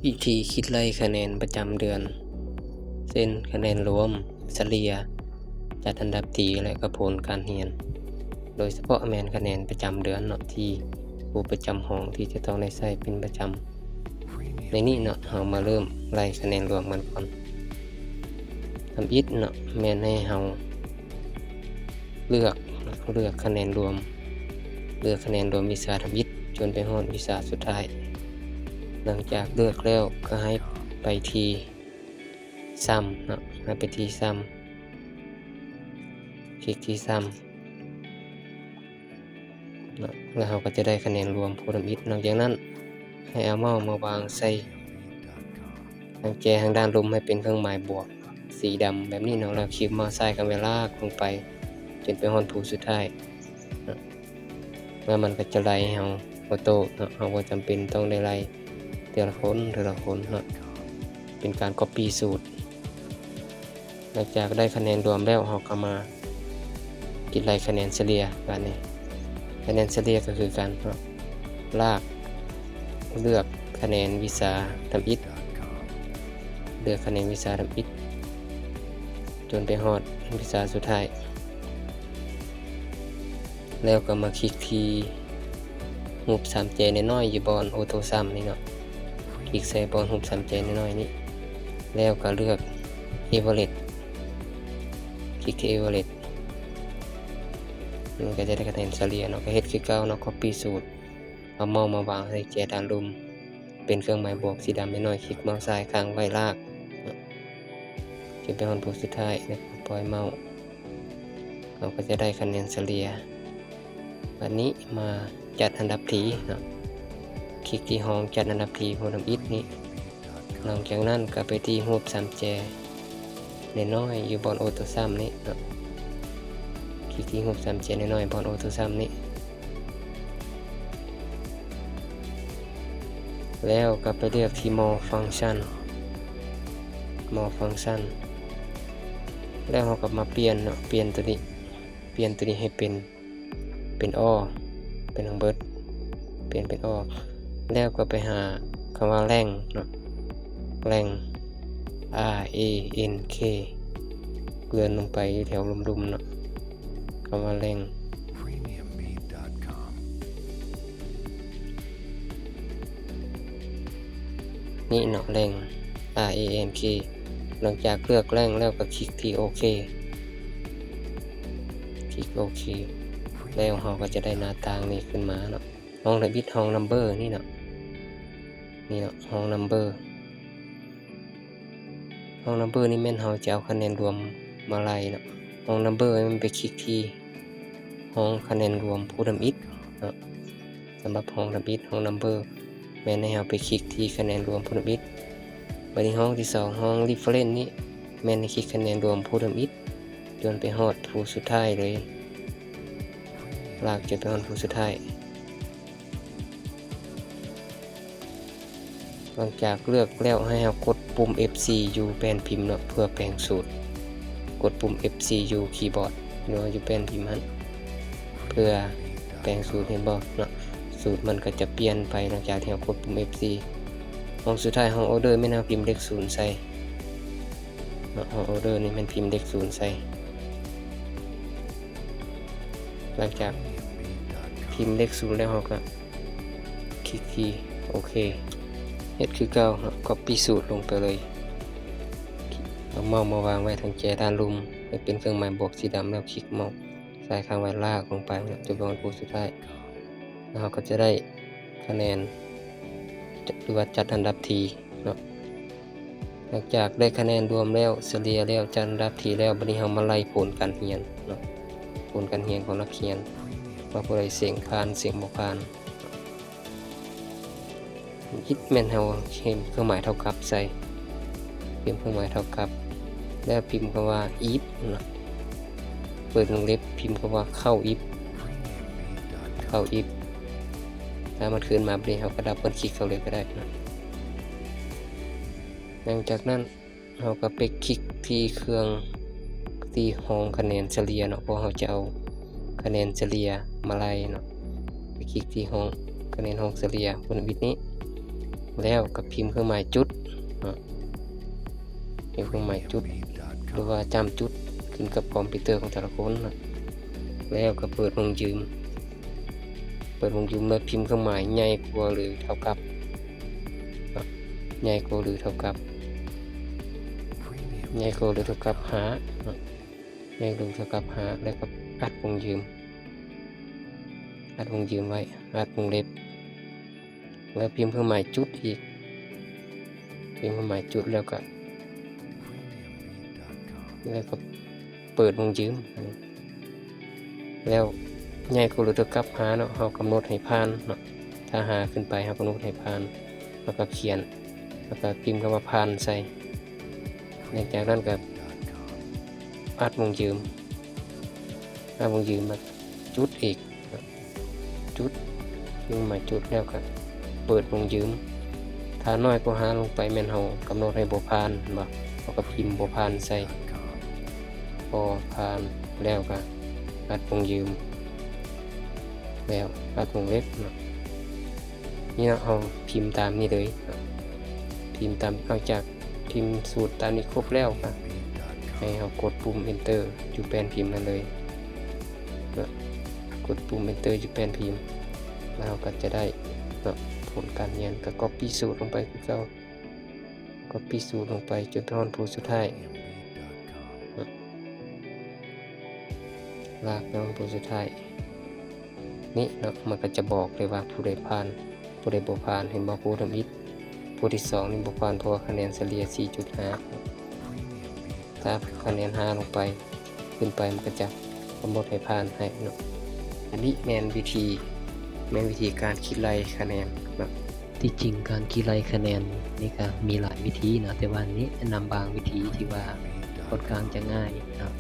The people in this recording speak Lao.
ວິທີຄິດໄລ່ຄະແນນປະຈຳເດືອນ ເຊັ່ນ ຄະແນນລວມ, ສະເລ່ຍ, ຈັດອັນດັບຕີ ແລະ ກະຜົນການຮຽນ, ໂດຍສະເພາະແມ່ນຄະແນນປະຈຳເດືອນເນາະ ທີ່ຄູປະຈຳຫ້ອງທີ່ຈະຕ້ອງໄດ້ໃຊ້ເປັນປະຈຳ. ໃນນີ້ເນາະ ເຮົາມາເລີ່ມໄລ່ຄະແນນລວມກັນກ່ອນ. ທຳອິດເນາະ ແມ່ນໃຫ້ເຮົາເລືອກ, ເລືອກຄະແນນລວມ, ເລືອກຄະແນນລວມວິຊາທຳອິດຈົນໄປຮອດວິຊາສຸດທ້າຍ. ຫຼັງຈາກເລືອກແລ້ວກໍໃຫ້ໄປທີ່ Sum ເນາະ, ໃຫ້ໄປທີ່ Sum, ຄລິກທີ່ Sum ເນາະ ແລ້ວເຮົາກໍຈະໄດ້ຄະແນນລວມຜູ້ທຳອິດ. ຫຼັງຈາກນັ້ນໃຫ້ເອົາເມົາສ໌ມາວາງໃສ່ຫາງແຈທາງດ້ານລຸ່ມໃຫ້ເປັນເຄື່ອງໝາຍບວກສີດຳແບບນີ້ເນາະ, ແລ້ວຄລິກເມົາສ໌ຊ້າຍຄ້າງໄວ້ລາກລົງໄປຈົນໄປຮອດຜູ້ສຸດທ້າຍເນາະ. ແລ້ວມັນກໍຈະໄລ່ໃຫ້ເຮົາໂອໂຕ້ເນາະ, ເຮົາບໍ່ຈຳເປັນຕ້ອງໄດ້ໄລ່ເທື່ອລະຄົນ ເທື່ອລະຄົນເນາະ, ເປັນການ copy ສູດ. ຫຼັງຈາກໄດ້ຄະແນນລວມແລ້ວ ເຮົາກໍມາຄິດໄລ່ຄະແນນສະເລ່ຍບາດນີ້. ຄະແນນສະເລ່ຍກໍຄືການເນາະ ລາກເລືອກຄະແນນວິຊາທຳອິດ, ເລືອກຄະແນນວິຊາທຳອິດຈົນໄປຮອດວິຊາສຸດທ້າຍ. ແລ້ວກໍມາຄລິກທີ່ຮູບສາມແຈນ້ອຍໆ ຢູ່ບ່ອນ Auto Sum ນີ້ເນາະ, ຄລິກໃສ່ບ່ອນຮູບສາມແຈນ້ອຍໆນີ້ ແລ້ວກໍເລືອກ Average, ຄລິກທີ່ Average ມັນກໍຈະໄດ້ຄະແນນສະເລ່ຍເນາະ. ກໍເຮັດຄືເກົ່າເນາະ, copy ສູດ, ເອົາເມົາສ໌ມາວາງໃສ່ແຈດ້ານລຸ່ມ ເປັນເຄື່ອງໝາຍບວກສີດຳນ້ອຍໆ, ຄລິກເມົາສ໌ຊ້າຍຄ້າງໄວ້ລາກ ຈົນໄປຮອດຜູ້ສຸດທ້າຍ ແລ້ວກໍປ່ອຍເມົາສ໌, ເຮົາກໍຈະໄດ້ຄະແນນສະເລ່ຍ. ບາດນີ້ມາຈັດອັນດັບທີເນາະ, ຄລິກທີ່ຫ້ອງຈັດອັນດັບທີຜູ້ທຳອິດນີ້. ຫຼັງຈາກນັ້ນກໍໄປທີ່ຮູບສາມແຈນ້ອຍໆ ຢູ່ບ່ອນ Auto Sum ນີ້ເນາະ, ຄລິກທີ່ຮູບສາມແຈນ້ອຍໆ ບ່ອນ Auto Sum ນີ້. ແລ້ວກໍໄປເລືອກທີ່ More Function, More Function ແລ້ວເຮົາກໍມາປ່ຽນເນາະ, ປ່ຽນໂຕນີ້, ປ່ຽນໂຕນີ້ໃຫ້ເປັນ, ເປັນ All, ເປັນທັງເບິດ, ປ່ຽນເປັນ All. ແລ້ວກໍໄປຫາຄຳວ່າ Rank ເນາະ, Rank, R A N K ເລື່ອນລົງໄປຢູ່ແຖວລຸ່ມໆເນາະ, ຄຳວ່າ Rank. ນີ້ເນາະ Rank, R A N K. ຫຼັງຈາກເລືອກ Rank ແລ້ວກໍຄລິກທີ່ໂອເຄ, ຄລິກໂອເຄ ແລ້ວເຮົາກໍຈະໄດ້ໜ້າຕ່າງນີ້ຂຶ້ນມາເນາະ. ຫ້ອງທຳອິດ ຫ້ອງ Number ນີ້ເນາະ, ນີ້ເນາະ ຫ້ອງ Number. ຫ້ອງ Number ນີ້ແມ່ນເຮົາຈະເອົາຄະແນນລວມມາໄລ່ເນາະ. ຫ້ອງ Number ແມ່ນໄປຄລິກທີ່ຫ້ອງຄະແນນລວມຜູ້ທຳອິດເນາະ. ສຳລັບຫ້ອງທຳອິດ ຫ້ອງ Number ແມ່ນໃຫ້ເຮົາໄປຄລິກທີ່ຄະແນນລວມຜູ້ທຳອິດ. ບາດນີ້ຫ້ອງທີສອງ ຫ້ອງ Reference ນີ້ແມ່ນໃຫ້ຄລິກຄະແນນລວມຜູ້ທຳອິດຈົນໄປຮອດຜູ້ສຸດທ້າຍເລີຍ, ລາກຈົນໄປຮອດຜູ້ສຸດທ້າຍ. ຫຼັງຈາກເລືອກແລ້ວ ໃຫ້ເຮົາກົດປຸ່ມ F ສີ່ ຢູ່ແປ້ນພິມເນາະ ເພື່ອແປງສູດ. ກົດປຸ່ມ F ສີ່ ຢູ່ຄີບອດ ຫຼືວ່າຢູ່ແປ້ນພິມຫັ້ນ ເພື່ອແປງສູດ. ເຫັນບໍ່ເນາະ? ສູດມັນກໍຈະປ່ຽນໄປຫຼັງຈາກທີ່ເຮົາກົດປຸ່ມ F ສີ່. ຫ້ອງສຸດທ້າຍ ຫ້ອງ Order ແມ່ນເຮົາພິມເລກສູນໃສ່ເນາະ, ຫ້ອງ Order ນີ້ແມ່ນພິມເລກສູນໃສ່. ຫຼັງຈາກພິມເລກສູນແລ້ວ ເຮົາກໍ ຄລິກທີ່ໂອເຄ. ເຮັດຄືເກົ່າເນາະ, ກັອບປີ້ສູດລົງໄປເລີຍ. ເອົາເມົາສ໌ມາວາງໄວ້ທາງແຈດ້ານລຸ່ມໃຫ້ເປັນເຄື່ອງໝາຍບວກສີດຳ ແລ້ວຄລິກເມົາສ໌ຊ້າຍຄ້າງໄວ້ລາກລົງໄປເນາະ ຈົນຮອດຜູ້ສຸດທ້າຍ. ແລ້ວເຮົາກໍຈະໄດ້ຄະແນນ ຈະ ຫຼືວ່າຈັດອັນດັບທີເນາະ. ຫຼັງຈາກໄດ້ຄະແນນລວມແລ້ວ, ສະເລ່ຍແລ້ວ, ຈັດອັນດັບທີແລ້ວ, ບັດນີ້ເຮົາມາໄລ່ຜົນການຮຽນເນາະ, ຜົນການຮຽນຂອງນັກຮຽນ ວ່າຜູ້ໃດເສັງຜ່ານ, ເສັງບໍ່ຜ່ານ. ທຳອິດແມ່ນເຮົາພິມເຄື່ອງໝາຍເທົ່າກັບໃສ່, ພິມເຄື່ອງໝາຍເທົ່າກັບ ແລ້ວພິມຄຳວ່າ if ເນາະ, ເປີດວົງເລັບ, ພິມຄຳວ່າ count if, count if. ຖ້າມັນຂຶ້ນມາແບບນີ້ ເຮົາກໍດັບເບິນຄລິກເຂົ້າເລີຍກໍໄດ້ເນາະ. ຫຼັງຈາກນັ້ນ ເຮົາກໍໄປຄລິກທີ່ເຄື່ອງ ທີ່ຫ້ອງຄະແນນສະເລ່ຍເນາະ, ເພາະເຮົາຈະເອົາຄະແນນສະເລ່ຍມາໄລ່ເນາະ. ໄປຄລິກທີ່ຫ້ອງຄະແນນຫ້ອງສະເລ່ຍຜົນທຳອິດນີ້. ແລ້ວກໍພິມເຄື່ອງໝາຍຈຸດເນາະ ພິມເຄື່ອງໝາຍຈຸດ ຫຼືວ່າຈ້ຳຈຸດ ຂຶ້ນກັບຄອມພິວເຕີຂອງແຕ່ລະຄົນເນາະ. ແລ້ວກໍເປີດວົງຢືມ ເປີດວົງຢືມ ແລ້ວພິມເຄື່ອງໝາຍໃຫຍ່ກວ່າ ຫຼື ເທົ່າກັບ ໃຫຍ່ກວ່າ ຫຼື ເທົ່າກັບ ໃຫຍ່ກວ່າ ຫຼື ເທົ່າກັບ ຫ້າເນາະ ໃຫຍ່ກວ່າ ຫຼື ເທົ່າກັບ ຫ້າ ແລ້ວກໍອັດວົງຢືມ ອັດວົງຢືມໄວ້ ອັດວົງເລັບ ແລ້ວພິມເຄື່ອງໝາຍຈຸດອີກ ພິມເຄື່ອງໝາຍຈຸດ ແລ້ວກໍ ແລ້ວກໍເປີດວົງຢືມ ແລ້ວໃຫຍ່ກວ່າ ຫຼື ເທົ່າກັບ ຫ້າເນາະ ເຮົາກຳນົດໃຫ້ຜ່ານເນາະ ຖ້າ ຫ້າ ຂຶ້ນໄປ ເຮົາກຳນົດໃຫ້ຜ່ານ ແລ້ວກໍຂຽນ ແລ້ວກໍພິມຄຳວ່າ ຜ່ານ ໃສ່. ຫຼັງຈາກນັ້ນກໍອັດວົງຢືມ ອັດວົງຢືມ ແລ້ວຈຸດອີກ ຈຸດ ຍິງໝາຍຈຸດ ແລ້ວກໍເປີດວົງຢືມ. ຖ້ານ້ອຍກວ່າ ຫ້າ ລົງໄປ ແມ່ນເຮົາກຳນົດໃຫ້ບໍ່ຜ່ານ ເຫັນບໍ່? ເຮົາກໍພິມບໍ່ຜ່ານໃສ່ ບໍ່ຜ່ານ ແລ້ວກໍອັດວົງຢືມ ແລ້ວອັດວົງເລັບເນາະ. ນີ້ເນາະ ເຮົາພິມຕາມນີ້ເລີຍ ພິມຕາມ ຫຼັງຈາກພິມສູດຕາມນີ້ຄົບແລ້ວ ກໍໃຫ້ເຮົາກົດປຸ່ມ Enter ຢູ່ແປ້ນພິມນັ້ນເລີຍ ກົດປຸ່ມ Enter ຢູ່ແປ້ນພິມ ແລ້ວເຮົາກໍຈະໄດ້ເນາະ ຜົນການຮຽນ. ກໍ Copy ສູດລົງໄປຄືເກົ່າ Copy ສູດລົງໄປຈົນຮອດຜູ້ສຸດທ້າຍ ລາກໄປຮອດຜູ້ສຸດທ້າຍນີ້ເນາະ. ມັນກໍຈະບອກເລີຍວ່າຜູ້ໃດຜ່ານ ຜູ້ໃດບໍ່ຜ່ານ. ເຫັນບໍ່? ຜູ້ທຳອິດ ຜູ້ທີສອງນີ້ບໍ່ຜ່ານ ເພາະວ່າຄະແນນສະເລ່ຍ ສີ່ຈຸດຫ້າ. ຖ້າຄະແນນ ຫ້າ ລົງໄປ ຂຶ້ນໄປ ມັນກໍຈະກຳນົດໃຫ້ຜ່ານໃຫ້ເນາະ. ອັນນີ້ແມ່ນວິທີ ແມ່ນວິທີການຄິດໄລ່ຄະແນນເນາະ. ທີ່ຈິງການຄິດໄລ່ຄະແນນນີ້ກໍມີຫຼາຍວິທີເນາະ ແຕ່ວ່ານີ້ແນະນຳບາງວິທີທີ່ວ່າຄ່ອນຂ້າງຈະງ່າຍເນາະ.